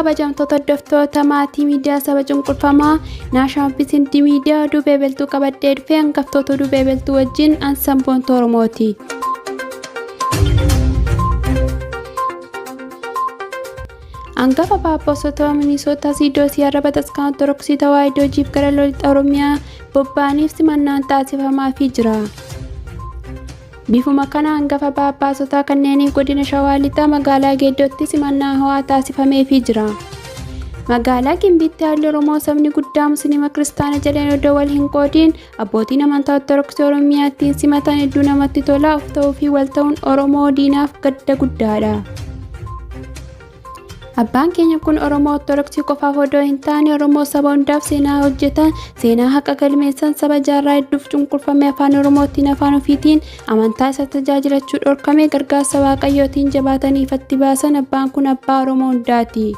Kabajamtoota hordoftoota maatii miidiyaa saba cunqurfamaa Naashaal Bisindi Miidiyaa, oduu beebeltuu qabadhee dhufee hangaftoota oduu beebeltuu wajjin an Sanboontuu Oromooti. Hangafa Phaaphaasota Minisoota Siidoosii har'a Bataskaana Ortodoksii Tawaahidoo hojiif gara Lixa Oromiyaa bobba'aniif simannaan taasifamaafii jira. Bifuma kana hangafa Phaaphaasotaa kanneeniif godina Shawaa Lixaa magaalaa Geeddootti simannaa ho'aa taasifameefii jira. Magaalaa Gimbiitti haalli Oromoo sabni guddaa Musliima Kiristaana jedhan odoo wal hin qoodiin abbootiin amantaa Ortodoksii Oromiyaattiin simatan hedduu namatti tola. Of ta'uu fi wal ta'uun Oromoo diinaaf gadda guddaadha. Abbaan keenya kun Oromoo Ortodoksii qofaaf odoo hin taane Oromoo saba hundaaf seenaa hojjetan, seenaa haqa galmeessan, saba jaarraa hedduuf cunqurfame afaan Oromootiin afaan ofiitiin amantaa isa tajaajilachuu dhorkame gargaarsa Waaqayyootiin jabaatanii ifatti baasan. Abbaan kun abbaa Oromoo hundaati.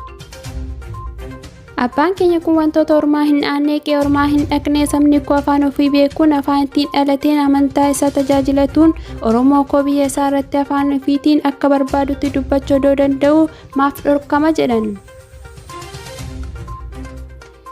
Abbaan keenya kun wantoota ormaa hin aanne, qe'ee ormaa hin dhaqne, sabni koo afaan ofii beekuun, afaan ittiin dhalateen amantaa isaa tajaajilatuun, Oromoo koo biyya isaa irratti afaan ofiitiin akka barbaadutti dubbachuu odoo danda'u maaf dhorkama jedhan.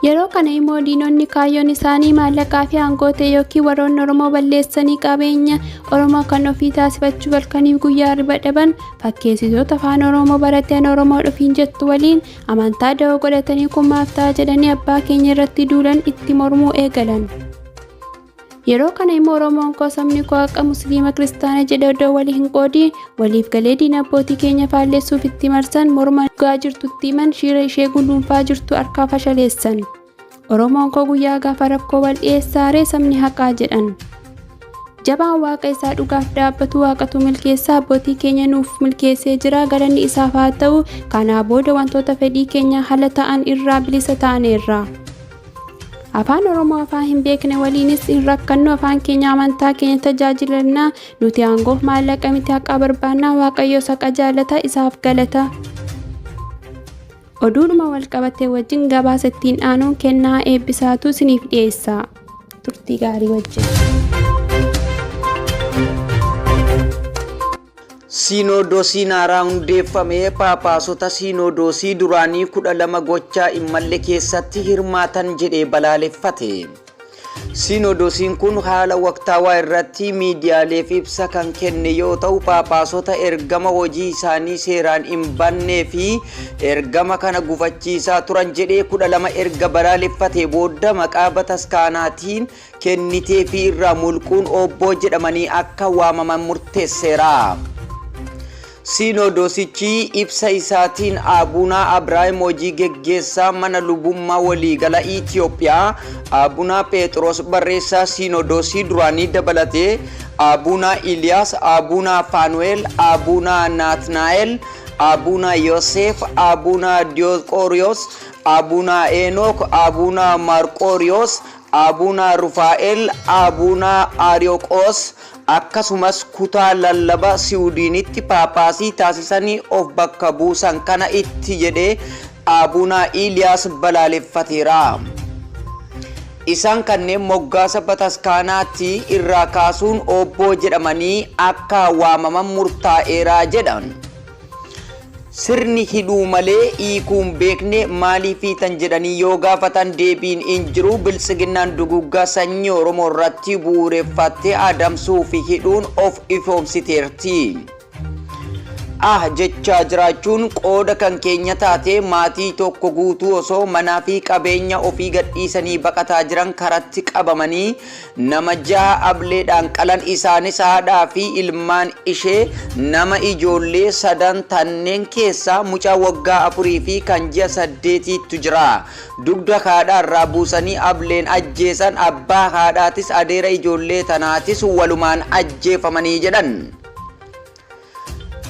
Yeroo kana immoo diinonni kaayyoon isaanii maallaqaa fi aangoo ta'e yookiin warroonni Oromoo balleessanii qabeenya Oromoo kan ofii taasifachuu halkaniif guyyaa riba dhaban fakkeessitoota afaan Oromoo barateen Oromoo dhufiin jettu waliin amantaa da'oo godhatanii kun maaf ta'a jedhanii abbaa keenya irratti duulan itti mormuu eegalan. Yeroo kana immoo Oromoon koo, sabni koo akka Musliima Kiristaana jedhe odoo walii hin qoodiin waliif galee diina abbootii keenya faalleessuuf itti marsan morma dhugaa jirtutti himan, shiira ishee guduunfaa jirtu harkaa fashaleessan. Oromoon koo guyyaa gaafa rakkoo wal dhiyeessaaree sabni haqaa jedhan. Jabaan waaqa isaa dhugaaf dhaabbatu waaqatu milkeessaa, abbootii keenya nuuf milkeessee jira, galanni isaaf haa ta'u. Kanaa booda wantoota fedhii keenya haala ta'an irraa bilisa taaneerra. Afaan Oromoo afaan hin beekne waliinis hin rakkannu, afaan keenya amantaa keenya tajaajilannaa. Nuti aangoof maallaqa miti, haqaa barbaannaa. Waaqayyo haqa jaalata, isaaf galata. Oduudhuma wal qabatee wajjin gabaasa ittiin aanuun kennaa eebbisaatu isiniif dhiyeessa. Turtii gaarii wajjin. Siinodoosiin haaraa hundeeffame Phaaphaasota Siinodoosii duraanii 12 gochaa hin malle keessatti hirmaatan jedhee balaaleffate. Siinodoosiin kun haala waqtaawaa irratti miidiyaaleef ibsa kan kenne yoo ta'u, Phaaphaasota ergama hojii isaanii seeraan hin bannee fi ergama kana gufachiisaa turan jedhee 12 erga balaaleffatee booda maqaa bataskaanaatiin kennitee fi irraa mulquun obboo jedhamanii akka waamaman murteesseera. Siinodoosichi ibsa isaatiin Abuna Abrahaam hojii geggeessaa mana lubummaa waliigala Itiyoophiyaa, Abuna Phexros barreessaa Siinodoosii duraanii dabalatee Abuna Iliyaas, Abuna Faanu'el, Abuna Naatnaa'el, Abuna Yoseef, Abuna Diyoqooriyos, Abuna Enook, Abuna Marqooriyos, Abuna Rufaa'el, Abuna Ariyoqoos akkasumas kutaa lallaba Siwudiinitti Phaaphaasii taasisanii of bakka buusan kana itti jedhee Abuna Iliyaas balaaleffateera. Isaan kanneen moggaasa bataskaanaatti irraa kaasuun obboo jedhamanii akka waamaman murtaa'eera jedhan. Sirni hidhuu malee hiikuu hin beekne maaliif hiitan jedhanii yoo gaafatan deebiin hin jiru. Biltsiginnaan duguggaa sanyii Oromoo irratti bu'uureffattee adamsuu fi hidhuun of ifoomsiteerti. Ah jechaa jiraachuun qooda kan keenya taate, maatii tokko guutuu osoo manaa fi qabeenya ofii gadhiisanii baqataa jiran karatti qabamanii nama jaha ableedhaan qalan. Isaanis haadhaa fi ilmaan ishee, nama ijoollee sadan tanneen keessaa mucaa waggaa 4 fi kan ji'a 8tu jira. Dugda haadhaarraa buusanii ableen ajjeesan. Abbaa haadhaatis adeera ijoollee tanaatis walumaan ajjeefamanii jedhan.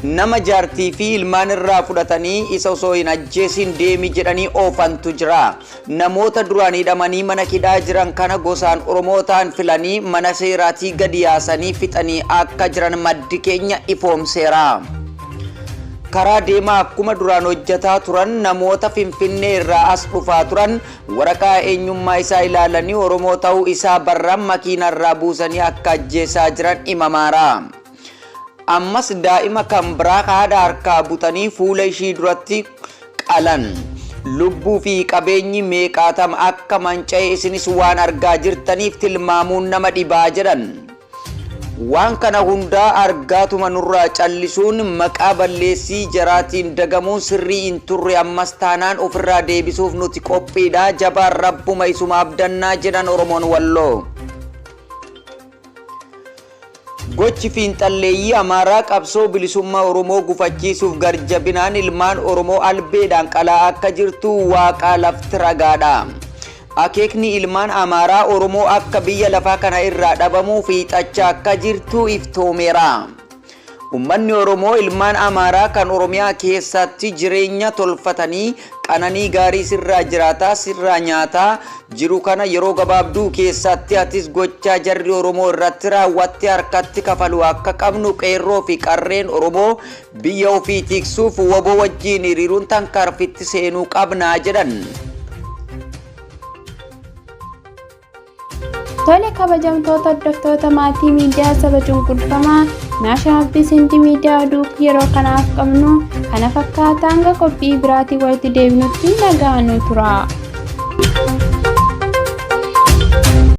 Nama jaartii fi ilmaan irraa fudhatanii isa osoo hin ajjeesin deemi jedhanii oofantu jira. Namoota duraan hidhamanii mana hidhaa jiran kana gosaan Oromoo ta'an filanii mana seeraatii gadi yaasanii fixanii akka jiran maddi keenya ifoomseera. Karaa deemaa akkuma duraan hojjetaa turan namoota Finfinnee irraa as dhufaa turan waraqaa eenyummaa isaa ilaalanii Oromoo ta'uu isaa barraan makiinarraa buusanii akka ajjeesaa jiran himamaara. Ammas daa'ima kan biraa haadha harkaa butanii fuula ishii duratti qalan. Lubbuu fi qabeenyi meeqaatam akka manca'e isinis waan argaa jirtaniif tilmaamuun nama dhibaa jedhan. Waan kana hundaa argaatuma nurraa callisuun maqaa balleessii jaraatiin dagamuun sirrii hin turre, ammas taanaan ofirraa deebisuuf nuti qophiidha, jabaan rabbuma isuma abdannaa jedhan Oromoon Walloo. Gochi fiinxalleeyyii Amaaraa qabsoo bilisummaa Oromoo gufachiisuuf garjabinaan ilmaan Oromoo albeedhaan qalaa akka jirtu waaqaa lafti ragaadha. Akeekni ilmaan Amaaraa Oromoo akka biyya lafaa kana irraa dhabamuu fiixachaa akka jirtu iftoomeera. Ummanni Oromoo ilmaan Amaaraa kan Oromiyaa keessatti jireenya tolfatanii qananii gaarii sirraa jiraataa, sirraa nyaataa jiru kana yeroo gabaabduu keessatti atis gochaa jarri Oromoo irratti raawwatte harkatti kafalu akka qabnu qeerroo fi qarreen Oromoo biyya ofii tiksuuf wbo wajjiin hiriiruun tankaarfitti seenuu qabna jedhan. Tole, kabajamtoota hordoftoota maatii miidiyaa saba cunqurfamaa National Peace Miidiyaa, oduu yeroo kanaaf qabnu kana fakkaata. Hanga qophii biraatiin walitti deebinutti nagaan nu tura.